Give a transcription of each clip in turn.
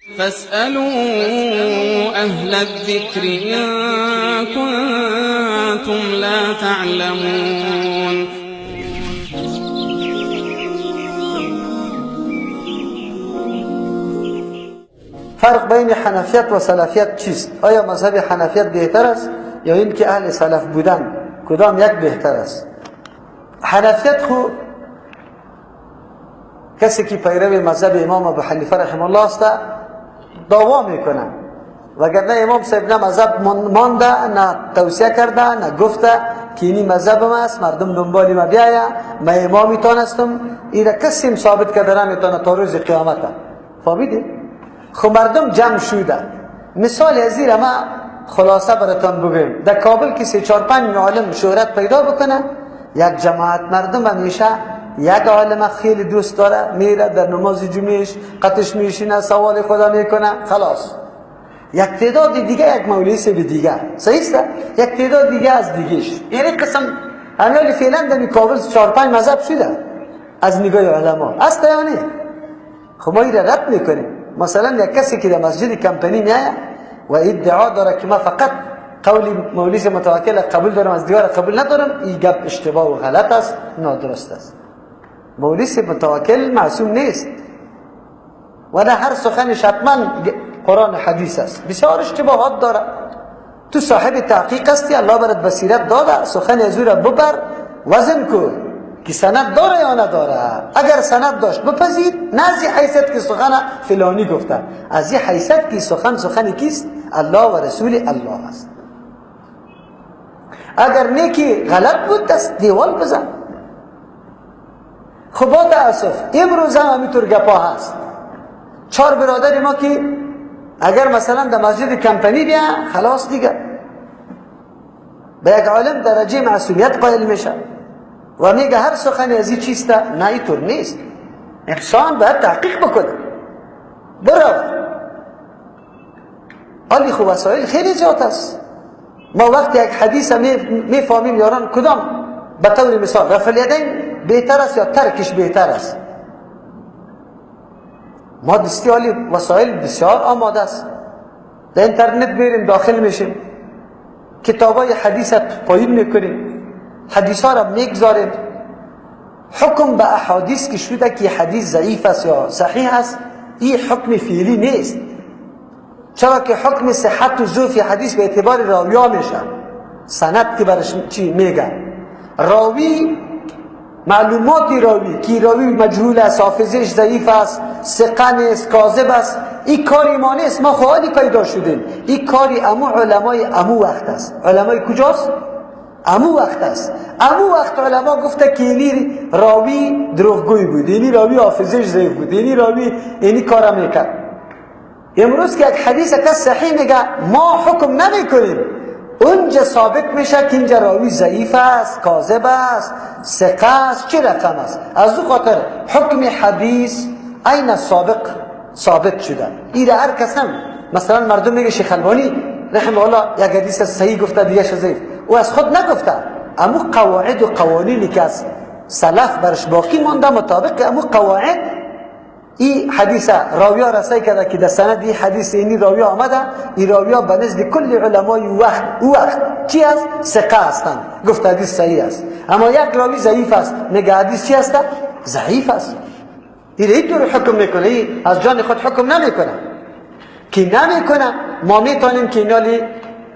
فاسألوا أهل الذكر إن كنتم لا تعلمون. فرق بین حنفیت و سلفیت چیست؟ آیا مذهب حنفیت بهتر است یا اینکه اهل سلف بودن کدام یک بهتر است؟ حنفیت خو کسی که پیرو مذهب امام ابو حنیفه رحمه الله است دعوا میکنه، وگرنه امام صاحب نه مذهب مانده، نه توصیه کرده، نه گفته که اینی مذهب ما است، مردم دنبال ما بیاید، ما امامیتان هستم. این کسی ثابت کرده نمیتونه تا روز قیامت. فهمیدی؟ خب مردم جمع شده. مثال از این ما خلاصه براتان بگویم. در کابل که 3 4 5 عالم شهرت پیدا بکنه، یک جماعت مردم همیشه یک عالم خیلی دوست داره، میره در نماز جمعهش قطش میشینه، سوال خدا میکنه، خلاص. یک تعداد دیگه یک مولوی به دیگه، صحیح است؟ یک تعداد دیگه از دیگهش. یعنی قسم همین فعلا در کابل 4 5 مذهب شده از نگاه علما است یا نه؟ خب ما این رد میکنیم. مثلا یک کسی که در مسجد کمپنی میایه و ادعا داره که ما فقط قول مولوی متوکل قبول دارم، از دیوار قبول ندارم، این گپ اشتباه و غلط است، نادرست است. مولوی متوکل معصوم نیست و نه هر سخنش حتما قرآن و حدیث است. بسیار اشتباهات داره. تو صاحب تحقیق هستی، الله برات بصیرت داده، سخن از او را ببر، وزن کن که سند داره یا نداره. اگر سند داشت بپذیر، نه از این حیثیت که سخن فلانی گفته، از این حیثیت که سخن سخن کیست؟ الله و رسول الله است. اگر نیکی غلط بود دست دیوال بزن. خب با تاسف امروز هم همینطور گپا هست. 4 برادر ما که اگر مثلا در مسجد کمپنی بیا، خلاص دیگه به یک عالم درجه معصومیت قائل میشه و میگه هر سخنی از این چیست. نه اینطور نیست. انسان باید تحقیق بکنه. برو علی خب وسایل خیلی زیاد است. ما وقتی یک حدیث میفهمیم یاران کدام به طور مثال رفع الیدین بهتر است یا ترکش بهتر است، ما دستی عالی وسایل بسیار آماده است. در اینترنت میریم داخل میشیم، کتابای حدیث پایین میکنیم، حدیث ها را میگذاریم، حکم به احادیث که شده که حدیث ضعیف است یا صحیح است، این حکم فعلی نیست. چرا که حکم صحت و ضعف حدیث به اعتبار راویا میشه، سند که برش چی میگه، راوی معلومات راوی که راوی مجهول است، حافظش ضعیف است، ثقه نیست، کاذب است، این کاری ما نیست. ما خواهی پیدا شدیم، این کاری امو علمای امو وقت است. علمای کجاست؟ امو وقت است. امو وقت علما گفته که اینی راوی دروغگوی بود، اینی راوی حافظش ضعیف بود، اینی راوی اینی کارا میکرد. امروز که یک حدیث کس صحیح میگه ما حکم نمیکنیم، اونجا ثابت میشه که اینجا راوی ضعیف است، کاذب است، ثقه است، چه رقم است. از او خاطر حکم حدیث عین سابق ثابت شده. این هر کس هم مثلا مردم میگه شیخ البانی رحمه الله یک حدیث صحیح گفته دیگه ضعیف، او از خود نگفته. امو قواعد و قوانینی که از سلف برش باقی مانده مطابق امو قواعد این حدیث راویا رسای کرده که در سند این حدیث اینی راویا آمده، این راویا به نزد کل علمای وقت او وقت چی است؟ ثقه هستند، گفت حدیث صحیح است. اما یک راوی ضعیف است، میگه حدیث چی است؟ ضعیف است. این اینطور حکم میکنه، این از جان خود حکم نمیکنه. که نمیکنه ما میتونیم که اینالی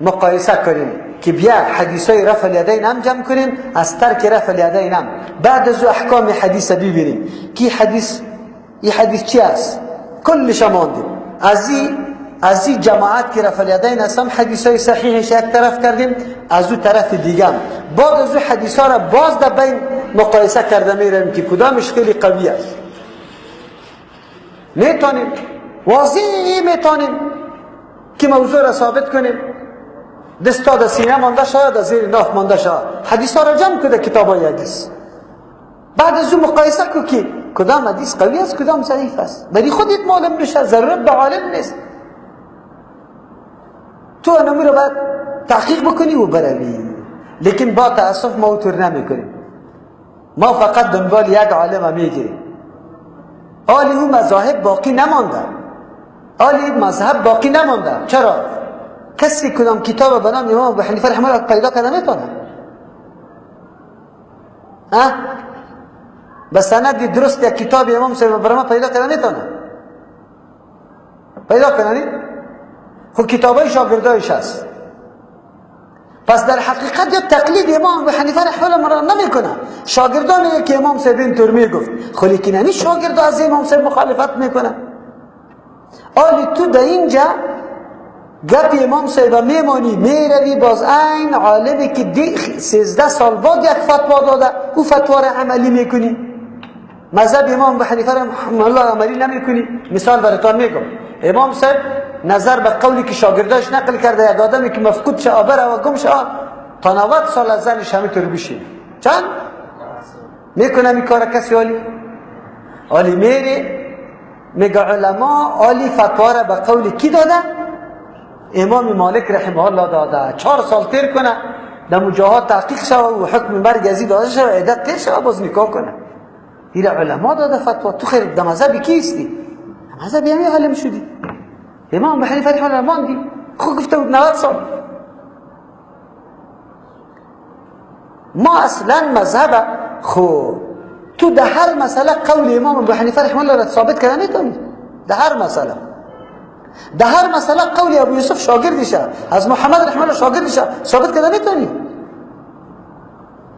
مقایسه کنیم که بیا حدیثای رفع الیدین هم جمع کنیم، از ترک رفع الیدین هم بعد از احکام حدیث ببینیم که حدیث این حدیث چی است؟ کلش ماندیم. از این جماعت که رفع الیدین هستم حدیث های صحیحش یک طرف کردیم، از او طرف دیگه هم بعد از او حدیث ها را باز در بین مقایسه کرده میریم که کدامش خیلی قوی است. میتونیم واضح میتونیم که موضوع را ثابت کنیم. دستا در سینه مانده شد، در زیر ناف مانده شد، حدیث ها را جمع کنده کتاب های حدیث، بعد از او مقایسه کو که کدام حدیث قوی است کدام ضعیف است. برای خودت معلوم میشه، ضرورت به عالم نیست. تو انمی رو باید تحقیق بکنی و بروی. لیکن با تاسف ما اونطور نمیکنیم. ما فقط دنبال یک عالم میگیریم. آلی او مذاهب باقی نمانده. آلی مذهب باقی نمانده. چرا؟ کسی کدام کتاب به نام امام ابو حنیفه رحمه الله پیدا کرده میتونه؟ به سند درست یک کتاب امام صاحب برای ما پیدا کرده میتونه؟ پیدا کنه؟ خب کتابای شاگردایش هست. پس در حقیقت یا تقلید امام ابو حنیفه رحمه الله نمیکنه. شاگردان که امام صاحب اینطور میگفت، خب لیکن همین شاگرد از امام صاحب مخالفت میکنه. آلی تو در اینجا گپ امام صاحب میمانی، میروی باز این عالمی که 13 سال بعد یک فتوا داده، او فتوا را عملی میکنی. مذهب امام ابو حنیفه رحمه الله عملی نمیکنی. مثال براتون میگم، امام صاحب نظر به قولی که شاگرداش نقل کرده، یک آدمی که مفقود شه بره و گم شه تا 90 سال از زنش همینطور بشینه. چند میکنه این کار کسی؟ آلی آلی میره میگه علما آلی فتوا را به قول کی داده؟ امام مالک رحمه الله داده. 4 سال تیر کنه، در مجاها تحقیق شوه و حکم مرگ ازی داده شوه، عدت تیر شوه، باز نکاح کنه. این علما داده فتوا. تو خیر در مذهب کیستی؟ مذهب همین عالم شدی. امام ابو حنیفه رحمه الله ماندی، خب گفته بود 90 سال. ما اصلا مذهب خب تو در هر مسئله قول امام ابو حنیفه رحمه الله را ثابت کرده نمیتونی. در هر مسئله، در هر مسئله قول ابو یوسف شاگردشه، از محمد رحمه الله شاگردشه، ثابت کرده نمیتونی.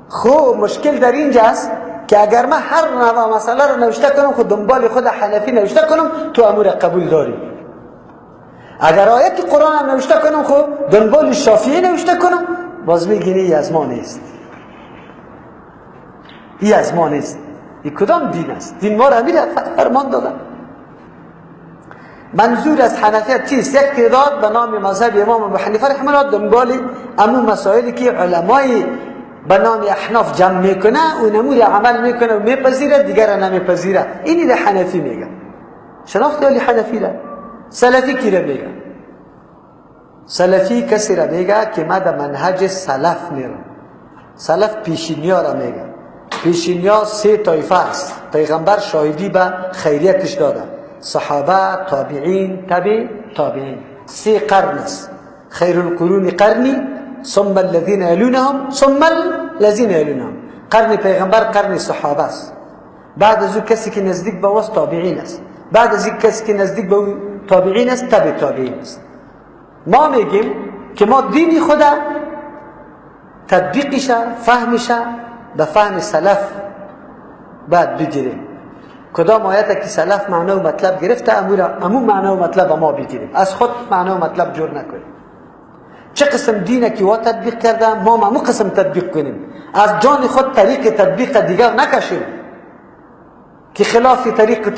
خب مشکل در اینجاست که اگر من هر نوع مسئله رو نوشته کنم، خود دنبال خود حنفی نوشته کنم، تو امور قبول داری. اگر آیت قرآن هم نوشته کنم، خب دنبال شافعی نوشته کنم، باز میگی ای از ما نیست، ای از ما نیست. ای کدام دین است؟ دین ما را امیر فرمان دادن. منظور از حنفیت چیست؟ یک تعداد به نام مذهب امام ابو حنیفه رحمه الله دنبال امو مسائلی که علمای به نام احناف جمع میکنه و نمور عمل میکنه و میپذیره، دیگر نمیپذیره. اینی ده حنفی میگه. شناخت علی حنفی را. سلفی کی را میگه؟ سلفی کسی را میگه که ما در منهج سلف میرم. سلف پیشینیا را میگه. پیشینیا 3 طایفه است. پیغمبر شاهدی به خیریتش داده: صحابه، تابعین، تابع تابعین. 3 قرن است. خیر القرون قرنی، ثم الذين يلونهم، ثم الذين يلونهم. قرن پیغمبر قرن صحابه است. بعد از او کسی که نزدیک به واس تابعین است. بعد از این کسی که نزدیک به او تابعین است، تبع تابعین است. ما میگیم که ما دینی خدا تطبیقش، فهمش به فهم سلف باید بگیریم. کدام آیت که سلف معنا و مطلب گرفته، امو معنا و مطلب ما بگیریم، از خود معنا و مطلب جور نکنیم. چه قسم دینه که وا تطبیق کرده، ما همو قسم تطبیق کنیم. از جان خود طریق تطبیق دیگر نکشیم که خلاف طریق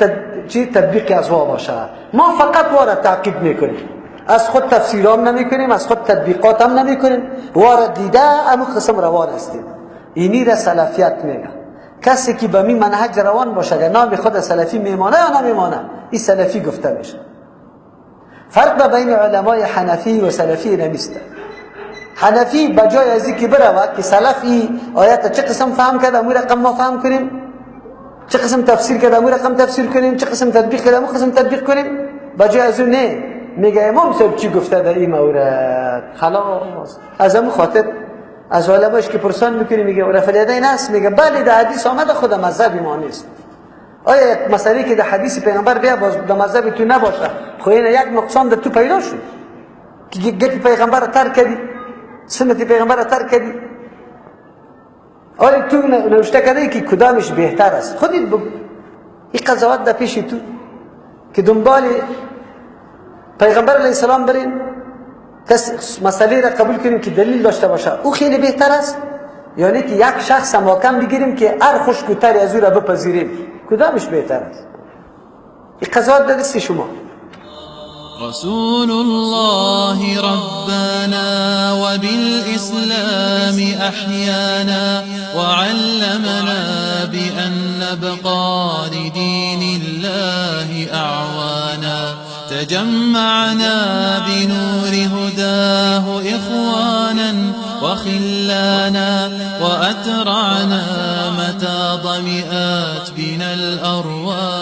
تطبیق از وا باشه. ما فقط وا را تعقیب میکنیم، از خود تفسیرام نمیکنیم، از خود تطبیقات هم نمیکنیم. وا را دیده امو قسم روان هستیم. اینی را سلفیت میگه. کسی که به می منهج روان باشه، اگر نام خود سلفی میمانه یا نمیمانه، این سلفی گفته میشه. فرق بین علمای حنفی و سلفی نمیست. حنفی بجای از اینکه برود که سلفی آیت چه قسم فهم کرده، امو رقم ما فهم کنیم، چه قسم تفسیر کرده، امو رقم تفسیر کنیم، چه قسم تطبیق کرده، امو قسم تطبیق کنیم، بجای از اون نه، میگه امام صاحب چی گفته در این مورد. خلاص از امو خاطر از علماش که پرسان میکنی، میگه رفع الیدین است، میگه بله در حدیث آمده، خود مذهب ما نیست. آیا یک مسئله که در حدیث پیغمبر بیا باز در مذهب تو نباشه، خب این یک نقصان در تو پیدا شد که گپ پیغمبر را ترک کردی، سنت پیغمبر را ترک کردی. آیا تو نوشته کردی که کدامش بهتر است؟ خودت بگو. این قضاوت در پیش تو که دنبال پیغمبر علیه السلام برین، کس مسئله را قبول کنیم که دلیل داشته باشه، او خیلی بهتر است، یعنی که یک شخص محکم بگیریم که هر خشک و تری از او را بپذیریم، کدامش بهتر است؟ این قضاوت در دست شما. رسول الله ربنا وبالإسلام أحيانا وعلمنا بأن نبقى لدين الله أعوانا تجمعنا بنور هداه إخوانا وخلانا وأترعنا متى ضمئات بنا الأرواح.